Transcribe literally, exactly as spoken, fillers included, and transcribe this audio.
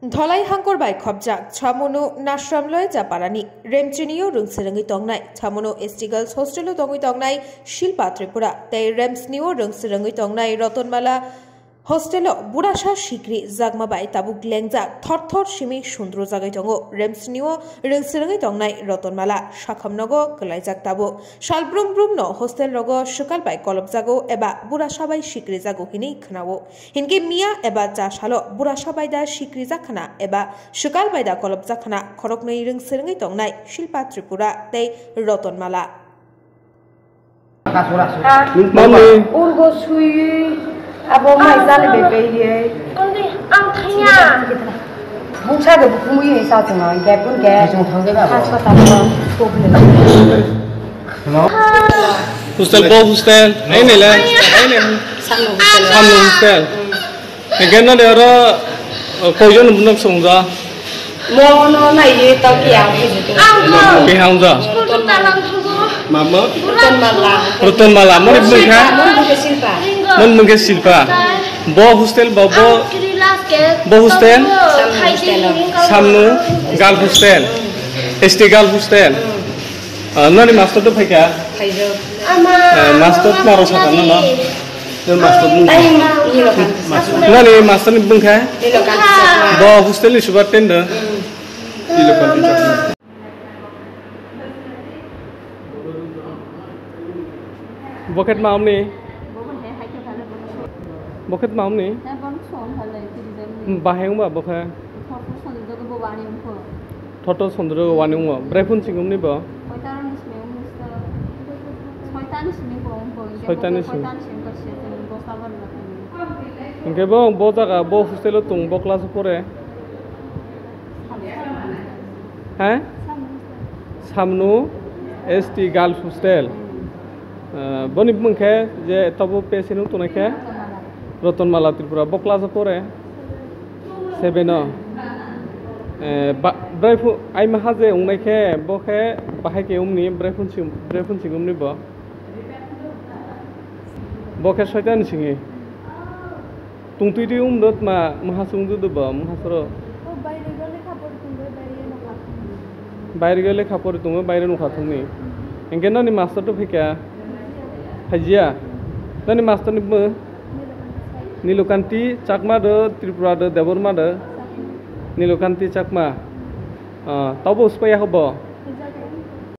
Dholai hangkor bai khopjak Chamunu Nasramloi Japarani Remchini o rwngswrwngwi tongnai, Chamunu S T Girls Hostel o tongwi tongnai Shilpa Tripura tei Remchini o rwngswrwngwi tongnai Rotonmala Hostel o burasa sikri jakma bai tabuk lengjak thor thor simi sundru jagwi tongo. Remchini o rwngswrwngwi tongnai Rotonmala sakham nogo kwlaijak tabuk. Sal brum brum no hostel rogo swkal bai kolopjago eba burasa bai sikri jago hinwi khwnao. Hinkhe miya eba cha salo burasa bai da sikri jak khna eba swkal bai da kolopjak khna khoroknwi rwngswrwngwi tongnai Shilpa Tripura tei Rotonmala. Mami. Urgo sui abo mai jale bebe ye. Ang thaya. Buksa de bukumu ye sa tong ang ge bun ge. Chung thang de ba. Haspatal. Hello. Hostel bo hostel. Ai ne le. Ai ne. Samno hostel. Samno hostel. Hingke noni oro, o, koijon nok songja? Mono naiye to kiyang buji to. Kiyang ja? Mama? Rotonmala. Rotonmala, moni bwkha? Moni bwkha Silpa. Moni bwkha Silpa. Bo hostel, bo, bo, bo hostel? Samnu hostel. Samnu girl hostel. S T girl hostel. Ah, noni master to phaikha? Phaijo. Eh, master tma rw sakha nono? Noni master mung kha? Nani master ni bung kha? Nilokanta Chakma. Bo hostel ni superintendent. Nilokanta Chakma. Bo khe tma amni? Bo khe tma amni? Bahai wngba bo khe? Thoto sondro wani wngmo. Bwraiphun singumni bo? Soitani simi. Hwnkhe bo, bo jaga, bo hostel o tongo, bo class o pore? He? Samnu S T girls hostel. Ah, boni bumung khe je tobo P S C nung tongnai khe? Rotonmala Tripura. Bo class o pore? Seven o. Eh, ba-, bwraiphun, ai maha je wngnai khe, bo khe bahai khe wngni, bwraiphun sing-, bwraiphun singumni bo. Bo khe soitani singwi. Tungtwi twi wng do tma, mungha swng do do bo, mungha soro. O, baire gole khapor tungwi, baire nokha thungni. Baire gole khapor tungwi, baire nokha thungni. Hingke noni master to phikha? Phaijiya. Noni master ni bumung? Nilokanti Chakma do, Tripura do, Debbarma do? Nilokanti Chakma. Ah, tabo uspai ya hobo?